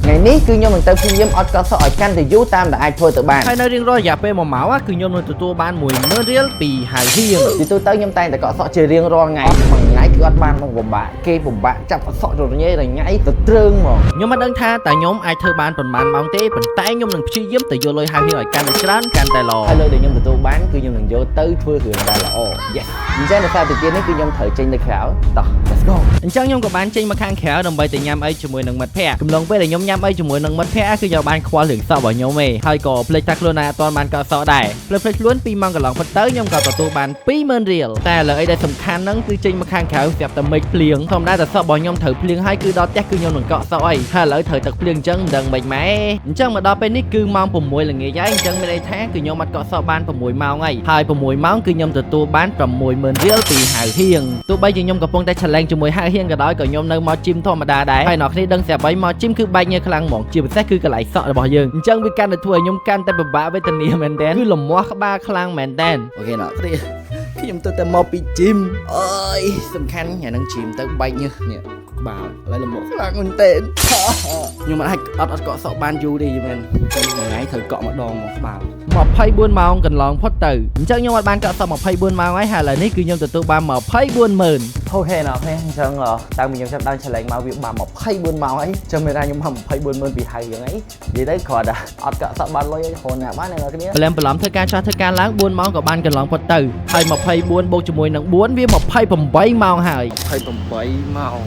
ថ្ងៃនេះគឺខ្ញុំនឹងទៅព្យាយាមអត់កក់សក់ឲ្យកាន់តែយូរតាមដែលអាចធ្វើទៅបាន ហើយនៅរៀងរាល់រយៈពេល1ម៉ោងគឺខ្ញុំនឹងទទួលបាន10000រៀលពីហៅហៀង ទីទូទៅខ្ញុំតែងតែកក់សក់ជារៀងរាល់ថ្ងៃមួយថ្ងៃគឺអត់បានមកពិបាកគេពិបាកចាប់សក់រញ៉េរញ៉ៃទៅទ្រើងហ្មង ខ្ញុំមិនដឹងថាតើខ្ញុំអាចធ្វើបានប៉ុន្មានម៉ោងទេប៉ុន្តែខ្ញុំនឹងព្យាយាមទៅយកលុយហៅហៀងឲ្យកាន់តែច្រើនកាន់តែល្អ ហើយលុយដែលខ្ញុំទទួលបានគឺខ្ញុំនឹងយកទៅធ្វើរឿងដែលល្អ Yes អញ្ចឹងនៅសារទៅទៀតនេះគឺខ្ញុំត្រូវចេញទៅក្រៅតោះ Let's go. អញ្ចឹងខ្ញុំក៏បានចេញមកខាងក្រៅដើម្បីទៅញ៉ាំអីជាមួយនឹងមិត្តភ័ក្តិកំឡុងពេលដែលខ្ញុំញ៉ាំអីជាមួយនឹងមិត្តភ័ក្តិគឺខ្ញុំបានខ្វល់រឿងសក់របស់ខ្ញុំឯងហើយក៏ភ្លេចថាខ្លួនឯងអត់ទាន់បានកក់សក់ដែរភ្លេចភ្លេចខ្លួន2ម៉ោងកន្លងផុតទៅខ្ញុំក៏ទទួលបាន20000រៀលតែឥឡូវអីដែលសំខាន់ហ្នឹងគឺចេញមកខាងក្រៅស្រាប់តែមេឃភ្លៀងធម្មតាតែសក់របស់ខ្ញុំត្រូវភ្លៀងហើយគឺដល់ផ្ទះគឺខ្ញុំនឹងកក់សក់អីហើយឥឡូវត្រូវទឹកភ្លៀងអញ្ចឹងមិនដឹងមិនម៉ែអញ្ចឹងមកដល់ពេលនេះគឺម៉ោង6ល្ងាចហើយអញ្ចឹងមានន័យថាគឺខ្ញុំអត់កក់សក់បាន6ម៉ោងហើយហើយ6ម៉ោងគឺខ្ញុំទទួលបាន60000រៀលពីហៅហៀងទោះបីជាខ្ញុំកំពុងតែ challenge ជាមួយហៅហៀងក៏ដោយក៏ខ្ញុំនៅមក gym ធម្មតាដែរហើយអ្នកគ្នាដឹងស្រាប់ហើយមក gym គឺបែកញើសខ្លាំងហ្មងជាពិសេសគឺកន្លែងសក់របស់យើងអញ្ចឹងវាកាន់តែធ្វើឲ្យខ្ញុំកាន់តែពិបាកវេទនាមែនទែនគឺលមាស់ក្បាលខ្លាំងមែនទែន OK អ្នកគ្នាខ្ញុំទៅតែមកពី gym អើយសំខាន់ថ្ងៃហ្នឹង gym ទៅបែកញើសនេះក្បាលឥឡូវលមាស់ខ្លាំងមែនទែនខ្ញុំមិនអាចអត់អត់កក់សក់បានយូរទេយមែនមួយថ្ងៃត្រូវកក់ម្ដងមកក្បាល 24ម៉ោងកន្លងផុតទៅអញ្ចឹងខ្ញុំអត់បានកក់សក់24ម៉ោងហើយហើយឥឡូវនេះគឺខ្ញុំទទួលបាន24ម៉ឺន OK អ្នកគ្នាអញ្ចឹងតាំងពីខ្ញុំចាប់ដើម challenge មកវាបាន24ម៉ោងហើយចាំមានថាខ្ញុំមក24ម៉ឺនពីហើយយ៉ាងអីនិយាយទៅគ្រាន់តែអត់កក់សក់បានលុយអីគ្រាន់តែបានអ្នកគ្នា ប្លែមបន្លំធ្វើការចោះធ្វើការឡើង4ម៉ោងក៏បានកន្លងផុតទៅហើយ24បូកជាមួយនឹង4វា28ម៉ោងហើយ 28ម៉ោង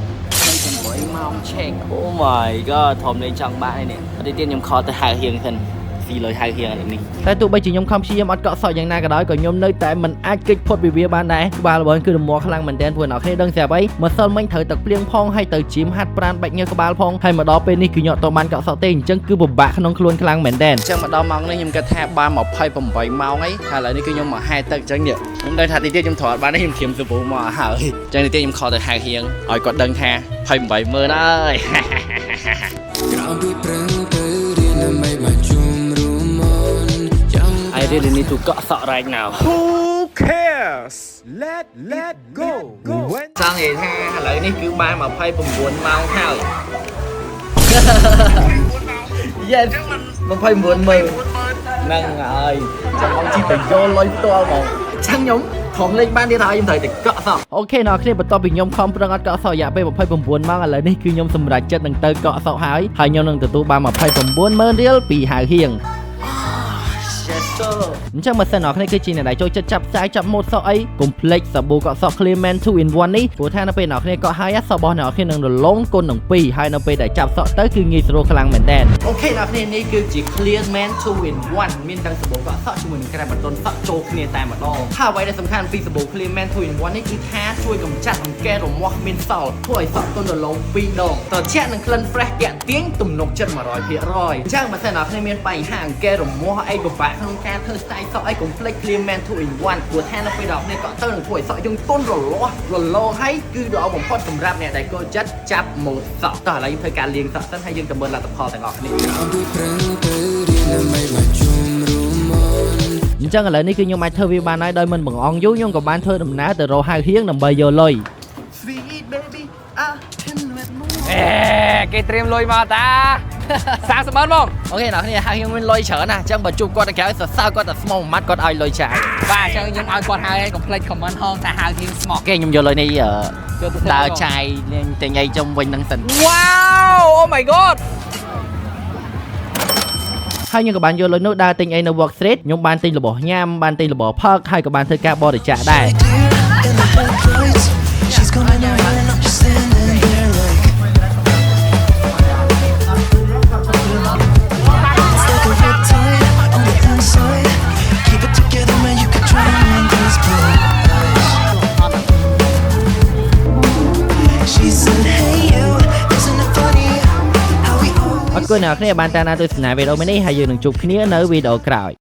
28ម៉ោងឆេក Oh my god ធំលេងចង់បាក់នេះនេះទីទៀតខ្ញុំខលទៅហៅហៀងសិនស៊ីលុយហៅហៀងអានេះ តែទោះបីជាខ្ញុំខំព្យាយាមអត់កក់សក់យ៉ាងណាក៏ដោយក៏ខ្ញុំនៅតែមិនអាចគេចផុតពីវាបានដែរក្បាលរបស់គឺរមាស់ខ្លាំងមែនទែនព្រោះអ្នកគ្នាដឹងស្រាប់អីម្សិលមិញត្រូវទឹកភ្លៀងផងហើយទៅ gym ហាត់ប្រាណបាច់ញើសក្បាលផងហើយមកដល់ពេលនេះគឺខ្ញុំអត់បានកក់សក់ទេអញ្ចឹងគឺពិបាកក្នុងខ្លួនខ្លាំងមែនទែន អញ្ចឹងមកដល់ម៉ោងនេះខ្ញុំគិតថាបាន28ម៉ោងហើយហើយឥឡូវនេះគឺខ្ញុំមកហែទឹកអញ្ចឹងនេះខ្ញុំដឹងថាទីទៀតខ្ញុំត្រូវអត់បានទេខ្ញុំធៀមសាប៊ូមកហើយអញ្ចឹងទីទៀតខ្ញុំខលទៅហៅហៀងឲ្យគាត់ដឹងថា28ម៉ឺនហើយ ក្រោមពីប្រឹងទៅរៀនដើម្បីបានជួមរួមមុនចង់ I really need to កក់សក់ right now. Who cares? Let go. When ចង់និយាយថាឥឡូវនេះគឺបាន29ម៉ោងហើយ Yes 29ម៉ឺនហ្នឹងហើយចាំអងជីទៅយកលុយផ្ទាល់ហ្មងចឹងខ្ញុំធំលេងបានទៀតហើយខ្ញុំត្រូវតែកក់សក់ OK អ្នកគ្នាបន្ទាប់ពីខ្ញុំខំប្រឹងអត់កក់សក់រយៈពេល29ម៉ោងឥឡូវនេះគឺខ្ញុំសម្រេចចិត្តនឹងទៅកក់សក់ហើយហើយខ្ញុំនឹងទទួលបាន29ម៉ឺនរៀលពីហៅហៀង អញ្ចឹងបើសិនអ្នកគ្នាគឺជាអ្នកដែលចូលចិត្តចាប់ផ្សាយចាប់ម៉ូតសក់អីកុំភ្លេចសាប៊ូកក់សក់ Clear Man 2 in 1នេះព្រោះថានៅពេលអ្នកគ្នាកក់ហើយសក់របស់អ្នកគ្នានឹងរលោងគុណនឹង2ហើយនៅពេលដែលចាប់សក់ទៅគឺងាយស្រួលខ្លាំងមែនតើ OK អ្នកគ្នានេះគឺជា Clear Man 2 in 1មានទាំងសាប៊ូកក់សក់ជាមួយនឹងក្រែមបន្ទន់សក់ចូលគ្នាតែម្ដងហើយអ្វីដែលសំខាន់ពីសាប៊ូ Clear Man 2 in 1នេះគឺថាជួយកម្ចាត់អង្គែរមាស់គ្មានសល់ធ្វើឲ្យសក់ទន់រលោង2ដងត្រជាក់និងក្លិន fresh ទាក់ទាញទំនុកចិត្ត100%អញ្ចឹងបើសិនអ្នកគ្នាមានបញ្ហាអង្គែរមាស់អីពិបាកក្នុងការធ្វើ style សក់អីកុំភ្លេច Clear Man 2 in 1ព្រោះថានៅពេលដល់អ្នកកក់ទៅនឹងធ្វើឲ្យសក់យើងទន់រលាស់រលោងហើយគឺល្អបំផុតសម្រាប់អ្នកដែលចូលចិត្តចាប់ម៉ូតសក់តោះឥឡូវយើងធ្វើការលាងសក់សិនហើយយើងទៅមើលលទ្ធផលទាំងអស់គ្នា ក្រោមពីប្រឹងទៅរៀនដើម្បីបានជួមរួមមុន អញ្ចឹងឥឡូវនេះគឺខ្ញុំអាចធ្វើវាបានហើយដោយមិនបង្អង់យូរខ្ញុំក៏បានធ្វើដំណើរទៅរកហៅហៀងដើម្បីយកលុយ Sweet baby អា can with more. អេគេត្រៀមលុយមកតា30ម៉ឺនបង OK អ្នកគ្នាហៅខ្ញុំមានលុយច្រើនណាស់អញ្ចឹងបើជួបគាត់ទៅក្រៅសរសើរគាត់តែស្មោះមួយម៉ាត់គាត់ឲ្យលុយចាយ បាទអញ្ចឹងខ្ញុំឲ្យគាត់ហើយកុំភ្លេច comment ហងថាហៅហៀងស្មោះ គេខ្ញុំយកលុយនេះអឺ យកទៅ ដើរចាយលេងទិញអីជុំវិញហ្នឹងសិន វ៉ាវ Oh my god. ហើយខ្ញុំក៏បានយកលុយនោះដើរទិញអីនៅ Walk Street ខ្ញុំបានទិញរបស់ញ៉ាំបានទិញរបស់ផឹកហើយក៏បានធ្វើការបរិច្ចាគដែរ In the headlights. She's coming out here and I'm just standing there like it's like a riptide on the inside. Keep it together, man. You could drown in these blue eyes. She said, "Hey you, isn't it funny how we អរគុណអ្នកនរគ្នាបានតាមដានទស្សនាវីដេអូមួយនេះហើយយើងនឹងជួបគ្នានៅវីដេអូក្រោយ។